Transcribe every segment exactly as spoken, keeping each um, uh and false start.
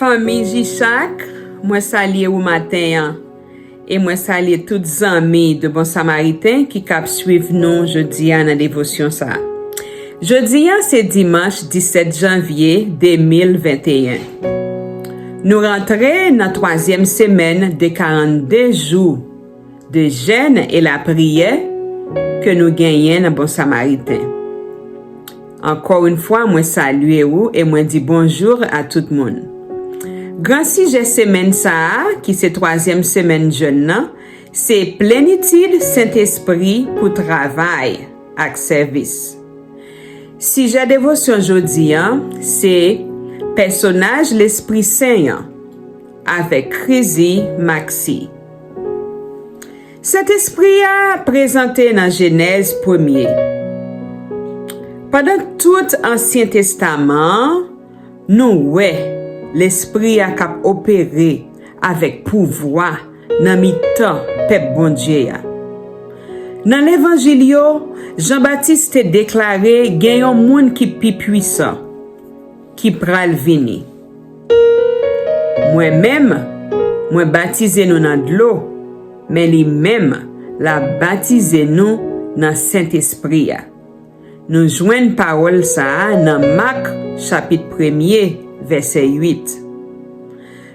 Fanmi Jichak, mwen salye ou maten an. E mwen salye tout zanmi de Bon Samariten ki k ap swiv nou jodi a nan devosyon sa a. Jodi a se dimanch disèt janvye de mil venteyen. Nou rantre nan twazyèm semèn de karannde jou de jèn e lapriyè ke nou genyen nan Bon Samariten. Ankò yon fwa, mwen salye ou e mwen di bonjou a tout moun. Gran sijè semèn sa a, ki se twazyèm semèn jèn nan, se plenitid Sentespri pou travay ak sèvis. Sijè devosyon jodi a se pèsonaj Lespri Sen an avèk Krizi Maksi. Sentespri a prezante nan Jenèz premye. Pandan tout Ansyen Testaman an, nou wè Lespri a k ap opere avèk pouvwa nan mitan pèp Bondye a. Nan Levanjil yo, Jan Batis te deklare gen yon moun ki pi pwisan, ki pral vini. Mwen menm, mwen batize nou nan dlo, men li menm, l ap batize nou nan Sentespri a. Nou jwenn pawòl sa a nan Mak, chapit premye, vèsè uit.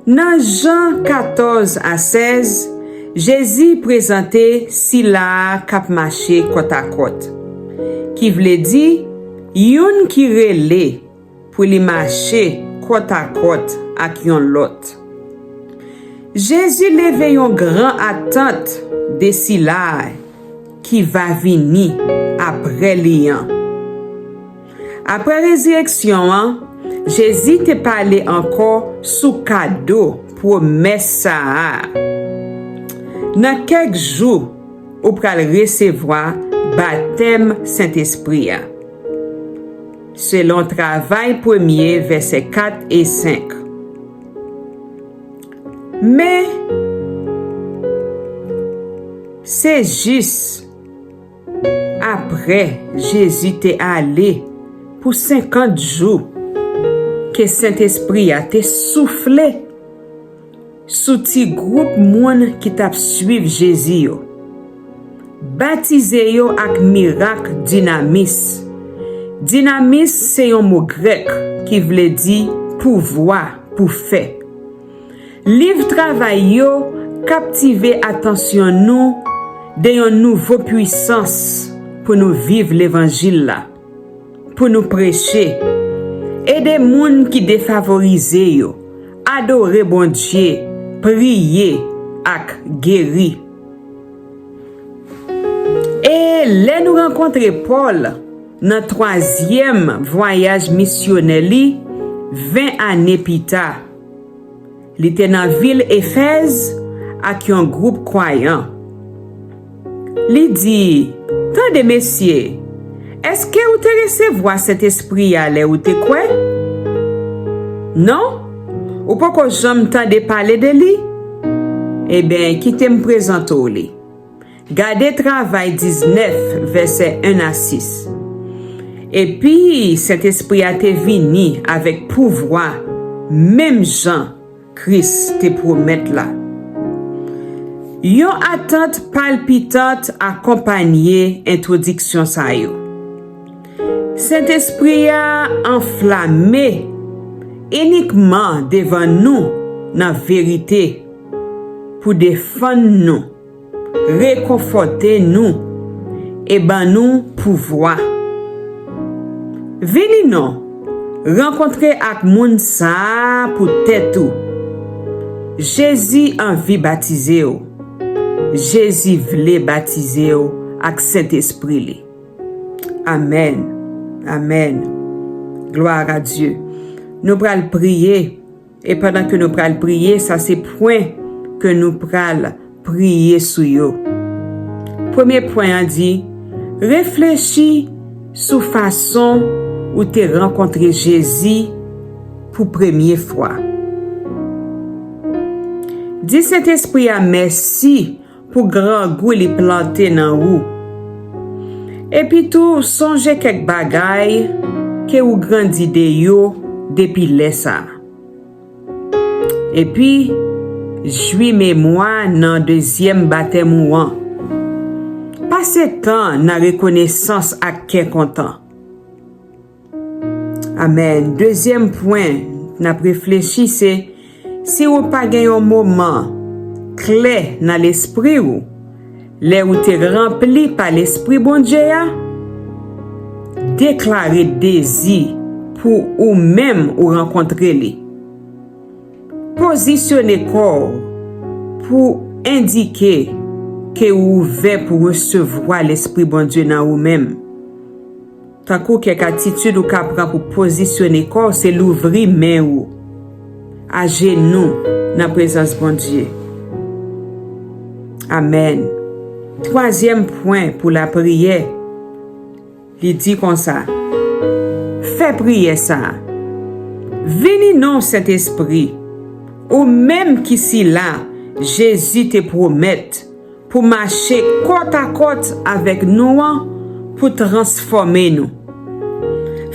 Nan Jan katòz a sèz, Jezi prezante sila a k ap mache kòtakòt, ki vle di youn ki rele pou li mache kòtakòt ak yon lòt. Jezi leve yon gran atant de sila a ki va vini apre li an. Apre rezireksyon an, Jezi te pale ankò sou kado pwomès sa a. Nan kèk jou, ou pral resevwa batèm Sentespri a. Selon Travay premye, vèsè kat e senk. Men, se jis apre Jezi te ale pou senkant jou ke Sentespri a te soufle sou ti gwoup moun ki t ap swiv Jezi yo, batize yo ak mirak dinamis. Dinamis se yon mo grèk ki vle di pouvwa pou fè. Liv Travay yo kaptive atansyon nou de yon nouvo pwisans pou nou viv levanjil la, pou nou preche, ede moun ki defavorize yo, adore Bondye, priye ak geri. E lè nou rankontre Pòl nan twazyèm vwayaj misyonè li, ven ane pita, li te nan vil Efèz ak yon gwoup kwayan. Li di, "Tande, mesye, èske ou te resevwa Sentespri a lè ou te kwè? Non? Ou poko janm tande pale de li? Ebyen, kite m prezante w li." Gade Travay diznèf, vèsè en a sis. Epi, Sentespri a te vini avèk pouvwa, menm jan Kris te pwomèt la. Yon atant palpitant akonpanye entwodiksyon sa yo. Sentespri a anflame inikman devan nou nan verite pou defann nou, rekonfòte nou e ban nou pouvwa. Vini non, rankontre ak moun sa a pou tèt ou. Jezi anvi batize w. Jezi vle batize w ak Sentespri li. Amèn. Amèn. Glwa a Dye. Nou pral priye. E pandan ke nou pral priye, sa se pwen ke nou pral priye sou yo. Premye pwen an di, reflechi sou fason ou te rankontre Jezi pou premye fwa. Di Sentespri a mèsi pou grangou li plante nan ou. Epitou, sonje kèk bagay ke ou grandi de yo depi lè sa a. Epi, jwi memwa nan dezyèm batèm ou an. Pase tan nan rekonesans ak kè kontan. Amèn. Dezyèm pwen n ap reflechi se, si ou pa gen yon moman klè nan lespri w, lè ou te ranpli pa Lespri Bondye a, deklare dezi pou ou menm ou rankontre li. Pozisyone kò w pou endike ke ou ouvè pou resevwa Lespri Bondye nan ou menm. Tankou kèk atitid ou ka pran pou pozisyone kò w, se louvri men ou ajenou nan prezans Bondye. Amèn. Twazyèm pwen pou lapriyè, li di konsa, fè priyè sa a. Vini non, Sentespri, ou menm ki sila Jezi te pwomèt pou mache kòtakòt avèk nou an, pou transfòme nou.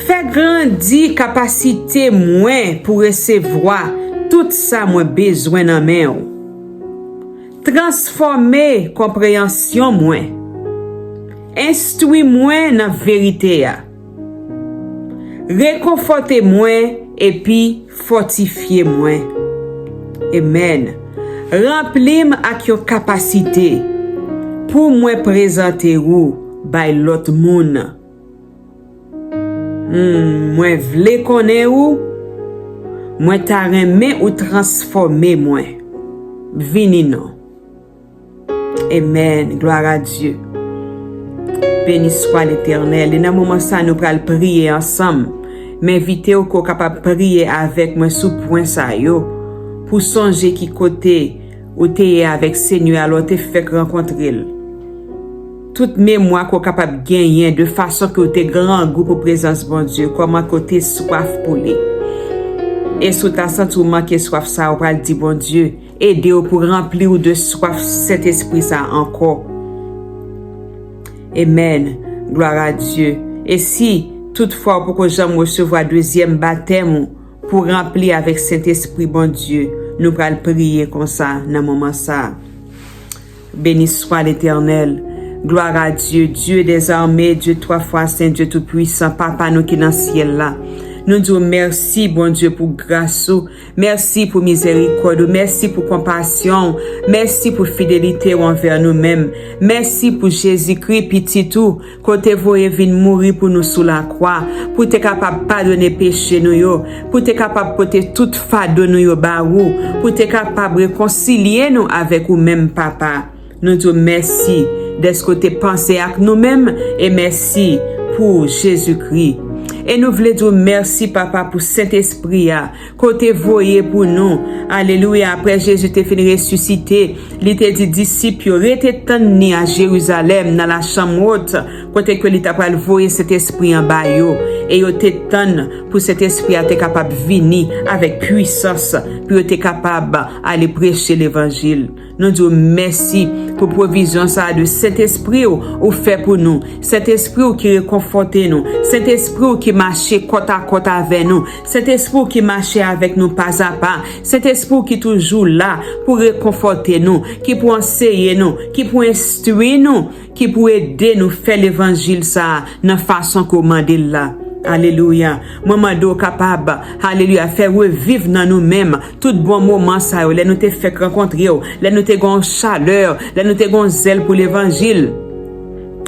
Fè grandi kapasite mwen pou resevwa tout sa mwen bezwen nan men w. Transfòme konpreyansyon mwen. Enstwi mwen nan verite a. Rekonfòte mwen epi fòtifye mwen. Amèn. Ranpli m ak yon kapasite pou mwen prezante ou bay lòt moun. Hmm, mwen vle konnen ou. Mwen ta renmen ou transfòme mwen. Vini non. Amèn. Glwa a Dye. Beni swa Letènèl. E nan moman sa, nou pral priye ansanm. M envite w ke w kapab priye avèk mwen sou pwen sa yo, pou sonje ki kote ou te ye avèk Senyè a lè w te fèk rankontre l. Tout memwa ke w kapab genyen de fason ke w te grangou pou prezans Bondye, kòman ke w te swaf pou li. E si w ta santi w manke swaf sa, w pral di Bondye, ede w pou ranpli w de swaf Sentespri sa ankò. Amèn. Glwa a Dye. E si toutfwa w poko janm resevwa dezyèm batèm ou pou ranpli avèk Sentespri Bondye, nou pral priye konsa nan moman sa a. Beni swa Letènèl. Glwa a Dye, Dye dèzame, Dye twa fwa sen, Dye toupwisan, Papa nou ki nan syèl la. Nou di w mèsi, Bondye, pou gras ou. Mèsi pou mizèrikòd ou. Mèsi pou konpasyon ou. Mèsi pou fidelite ou anvè nou menm. Mèsi pou Jezikri, Pitit ou, ke w te voye vin mouri pou nou sou lakwa, pou w te kapab padone peche nou yo, pou w te kapab pote tout fado nou yo ba ou, pou w te kapab rekonsilye nou avèk ou menm, Papa. Nou di w mèsi dèske w te panse ak nou menm, e mèsi pou Jezikri. E nou vle di w mèsi, Papa, pou Sentespri a ke w te voye pou nou. Alelouya. Apre Jezi te fin resisite, li te di disip yo, rete tann ni a Jerizalèm, nan lachanm wot, kote ke li ta pral voye Sentespri an ba yo. E yo te tann pou Sentespri a te kapab vini avèk pwisans, pou yo te kapab ale preche levanjil. Nou di w mèsi pou pwovizyon sa a de Sentespri w ou fè pou nou. Sentespri w ki rekonfòte nou. Sentespri w ki mache kòtakòt avè nou. Sentespri w ki mache avèk nou pazapa. Sentespri w ki toujou la pou rekonfòte nou, ki pou anseye nou, ki pou enstwi nou, ki pou ede nou fè levanjil sa a nan fason ke w mande l la. Alelouya. Mwen mande w kapab, alelouya, fè reviv nan nou menm tout bon moman sa yo, lè nou te fèk rankontre w, lè nou te gen yon chalè, lè nou te gen yon zèl pou levanjil.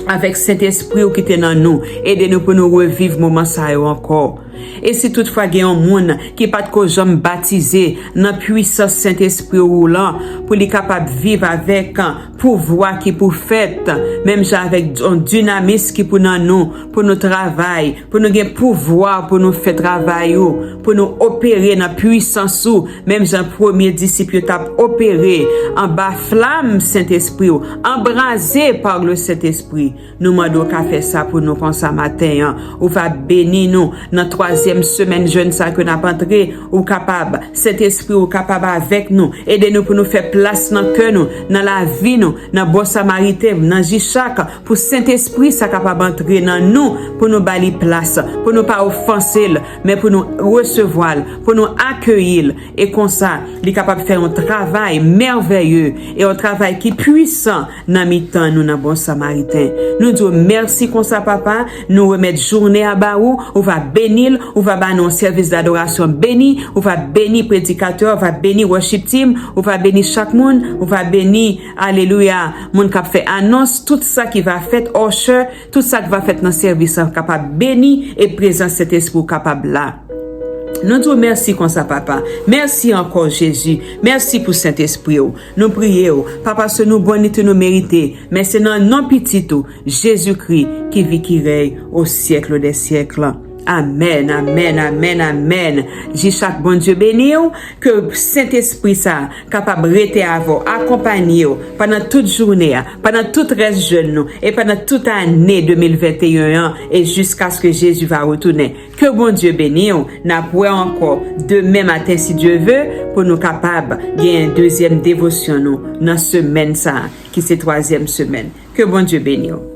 Avèk Sentespri w ki te nan nou, ede nou pou nou reviv moman sa yo ankò. E si toutfwa gen yon moun ki pa t ko janm batize nan pwisans Sentespri ou lan, pou li kapab viv avèk pouvwa ki pou fèt, menm jan avèk yon dinamis ki pou nan nou, pou nou travay, pou nou gen pouvwa pou nou fè travay ou, pou nou opere nan pwisans ou, menm jan premye disip yo t ap opere anba flam Sentespri ou, embrasé par le Saint-Esprit. Nou mande w ka fè sa pou nou konsa maten an. Ou va beni nou nan twa twazyèm semèn jèn sa ke n ap antre, ou kapab, Sentespri ou kapab avèk nou. Ede nou pou nou fè plas nan kè nou, nan lavi nou, nan bon Samariten, nan Jichak, pou Sentespri sa kapab antre nan nou, pou nou ba li plas, pou nou pa ofanse l, men pou nou resevwa l, pou nou akeyi l. E konsa, li kapab fè yon travay mèvèye e yon travay ki pwisan nan mitan nou nan bon Samariten. Nou di w mèsi konsa, Papa. Nou remèt jounen an ba ou. Ou va beni l. Ou va ba nou yon sèvis dadorasyon beni. Ou va beni predikatè. Ou va beni worship team. Ou va beni chak moun. Ou va beni, alelouya, moun k ap fè anons. Tout sa ki va fèt, usher, tout sa k va fèt nan sèvis la kapab beni e prezans Sentespri w kapab la. Nou di w mèsi konsa, Papa. Mèsi ankò, Jezi. Mèsi pou Sentespri w. Nou priye w, pa paske nou bon ni tou nou merite, men se nan non Pitit ou, Jezikri, ki vi, ki rèy o syèk dè syèk. Amèn, amèn, amèn, amèn. Jichak Bondye beni w, ke Sentespri sa kapab rete avè w, akonpanye w pandan tout jounen an, pandan tout rès jèn nou, e pandan tout ane de mil venteyen an, e jiskaske Jezi va retounen. Ke Bondye beni w. N ap wè ankò demen maten, si Dye ve, pou nou kapab gen dezyèm devosyon nou nan semèn sa a, ki se twazyèm semèn. Ke Bondye beni w.